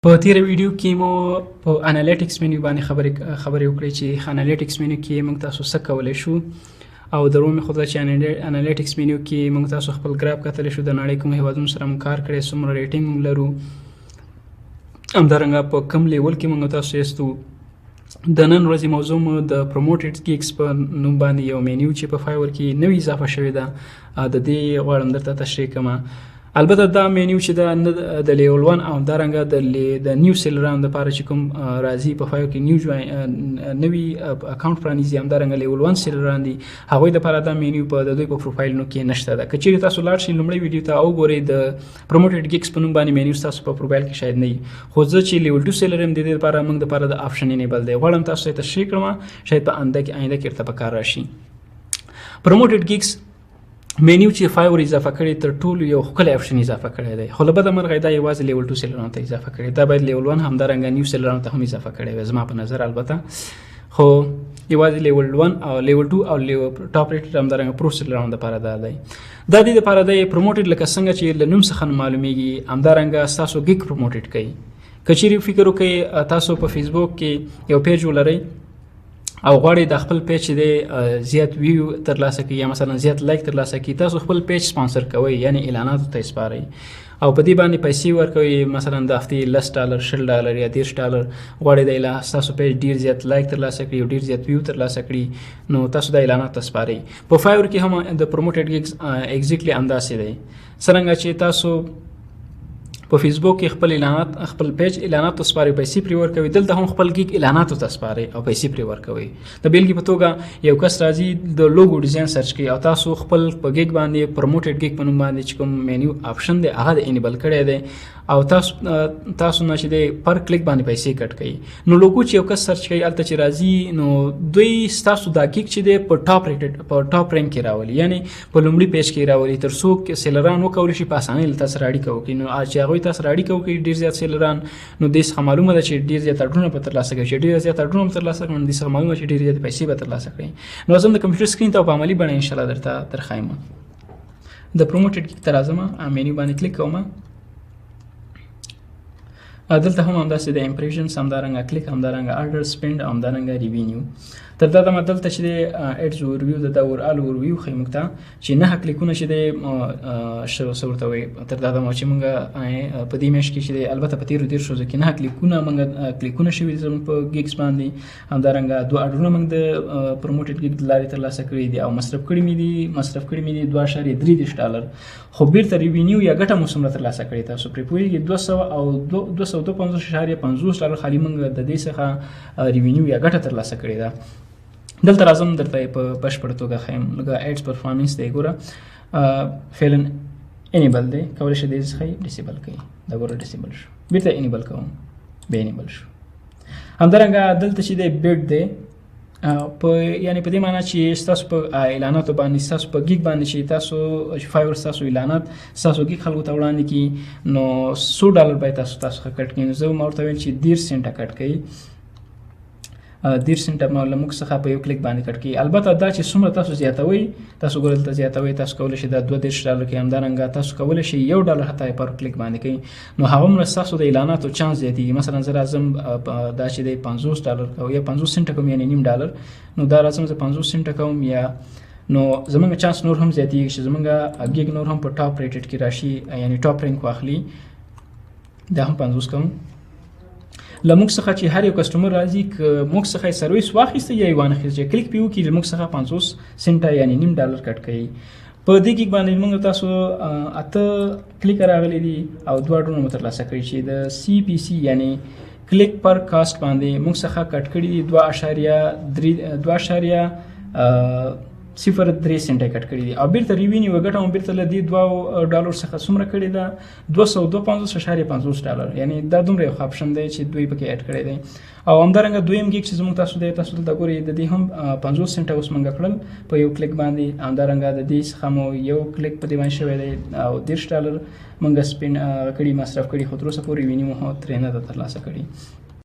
په تیره ویډیو کې مو په analytics menu باندې خبرې وکړې چې analytics menu کې موږ تاسو څه کولی شو، او درو مې ښودله چې analytics menu کې موږ تاسو خپل ګراف کتلی شو، د نړۍ کوم هیوادونو سره موږ کار کړی، څومره rating موږ لرو، همدارنګه په کوم level کې موږ تاسو یاستو. د نن ورځې موضوع مو د promoted gigs په نوم باندې یو مینیو چې په فایور کې نوې اضافه شوې ده، د دې غواړم درته تشریح کړم. البته دا مینیو چې دا د level 1 او همدارنګه د new seller انو دپاره چې کوم راځي په فایور کې new join نوي account پرانیزي، همدارنګه level 1 seller ان دي، هغوی دپاره دا مینیو په د دوی په پروفایلونو کې نشته ده. که چیرې تاسو لاړ شئ لومړۍ ویډیو ته او ګورئ د promoted gigs په نوم باندې مینیو ستاسو په پروفایل کې شاید نه وي، خو زه چې level 2 seller یم د دې لپاره موږ دپاره د option enable دی. غواړم تاسو ته تشریح کړم، شاید په آینده کې ورته په کار راشي. promoted gigs menu چې فایور اضافه کړی تر ټولو یو ښکلی option اضافه کړی دی، خو له بده مرغه دا یوازې level 2 seller انو ته اضافه کړی، دا باید level 1 همدارنګه new seller انو ته هم اضافه کړی وای زما په نظر. البته خو یوازې level 1 او level 2 او top rated همدارنګه pro seller انو دپاره دا دی. دا دې دپاره دی promoted لکه څنګه چې له نوم څخه معلومیږي، همدارنګه ستاسو gig promoted کوي. که چیرې فکر وکړئ تاسو په فیسبوک کې یو page ولرئ او غواړئ د خپل page چې دی زیات view ترلاسه کړي یا مثلا زیات like ترلاسه کړي، تاسو خپل page sponsor کوئ، یعنی اعلاناتو ته یې سپارئ او په دې باندې پیسې ورکوئ. مثلا د هفتې لس ډالر، شل ډالر یا دېرش ډالر غواړئ د اعلان ستاسو page ډېر زیات like ترلاسه کړي او ډېر زیات view ترلاسه کړي، نو تاسو د اعلاناتو ته سپارئ. په فایور کې هم د promoted gigs exactly همداسې دی. څرنګه چې تاسو په فیسبوک کې خپل اعلانات، خپل page اعلاناتو ته سپارئ، پیسې پرې ورکوي، دلته هم خپل gig اعلاناتو ته سپارئ او پیسې پرې ورکوي. د بېلګې په توګه یو کس راځي د logo design search کوي او تاسو خپل په gig باندې promoted gig په نوم باندې چې کوم menu option دی هغه د enable کړی دی او تاسو نه چې دی per click باندې پیسې cut کوي. نو لوګو چې یو کس search کوي هلته چې راځي نو دوی ستاسو دا gig چې دی په top rated، په top rank کې راولي، یعنی په لومړي page کې راولي، تر څو seller ان وکولی شي په اسانۍ له تاسو سره اړیکه وکړي. نو چې هغوی تاسو سره اړیکه وکړي ډېر زیات seller ان، نو دې څخه معلومه ده چې ډېر زیات آرډرونه به ترلاسه کوي، چې ډېر زیات آرډرونه به ترلاسه کړي، نو دې څخه معلومه ده چې ډېر زیات پیسې به ترلاسه کړي. نو زه هم د کمپیوټر screen ته په عملي بڼه انشاءالله درته درښایم. د promoted gig ته راځم، مینیو باندې کلیک کوم. دلته هم همداسې د impressions، همدارنګه کلیک، همدارنګه order spend، همدارنګه revenue. تر دا دمه دلته چې دی، ads overview، د دا overall overview ښیي موږ ته چې نهه کلیکونه چې دی، څه ورته وایي، تر دا دمه چې موږ، په دې میاشت کې چې دی، البته په تېرو دېرشو ورځو کې نهه کلیکونه موږ، کلیکونه شوي دي زموږ په gigs باندې. همدارنګه دوه آرډرونه موږ د، promoted gig د لارې ترلاسه کړي دي او مصرف کړي مې دي دوه اعشاریه درې دېرش ډالر. خو بېرته revenue یا ګټه مو څومره ترلاسه کړې تاسو پرې پوهېږئ، دوه سوه او دوه سوه دوه پنځوس اعشاریه پنځوس ډالر خالي موږ د دې څخه، revenue یا ګټه ترلاسه کړې ده. دلته راځم درته یې په بشپړه توګه ښیم. لکه ads performance دی، ګوره، فعلاً enable دی، کولی شئ دې څخه یې disable کړئ. دا ګوره disable شو، بېرته enable کوم، بیا enable شو. همدارنګه دلته چې دی bid دی، په یعنی په دې معنی چې ستاسو په اعلاناتو باندې، ستاسو په gig باندې چې تاسو فایور ستاسو اعلانات ستاسو gig خلکو ته وړاندې کړي، نو څو ډالر باید تاسو څخه cut کړي. نو زه ما ورته ویل چې دېرش سنټه cut کړئ، دېرش سنټه به له موږ څخه په یو کلیک باندې cut کړي. البته دا چې څومره تاسو زیاتوئ، تاسو ګورئ دلته زیاتوئ، تاسو کولی شئ دا دوه دېرش ډالر کړئ، همدارنګه تاسو کولی شئ یو ډالر حتی per click باندې کړئ، نو هغومره ستاسو د اعلاناتو چانس زیاتېږي. مثلا زه راځم، دا چې دی پنځوس ډالر کوم یا پنځوس سنټه کوم، یعنی نیم ډالر، نو دا راځم زه پنځوس سنټه کوم، یا نو زمونږ چانس نور هم زیاتېږي چې زمونږ gig نور هم په top rated کې راشي، یعنی top rank واخلي. دا هم پنځوس کوم. له موږ څخه چې هر یو customer راځي، که موږ څخه یې سرویس واخیسته یا یې وانخیست، چې کلیک پرې وکړي، له موږ څخه پنځوس سنټه یعنی نیم ډالر cut کوي. په دې gig باندې موږ تاسو، اته کلیکه راغلي دي او دوه آرډرونه مو ترلاسه کړي چې د CPC یعنی click per cost باندې موږ څخه cut کړي دي دوه اعشاریه درې، دوه اعشاریه، صفر درې سنټه cut کړي دي. او بېرته revenue ګټه مو بېرته له دې دوو ډالر څخه څومره کړې ده؟ دوه سوه دوه پنځوس اعشاریه پنځوس ډالر، یعنی دا دومره یو ښه option دی چې دوی پکې add کړی دی. او همدارنګه دویم gig چې زموږ تاسو دی، تاسو دلته ګورئ د دې هم، پنځوس سنټه اوس موږ کړل په یو کلیک باندې. همدارنګه د دې څخه مو یو کلیک په دې باندې شوی دی او دېرش ډالر موږ spend، کړي، مصرف کړي، خو تر اوسه پورې revenue مو ترې نه ده ترلاسه کړې.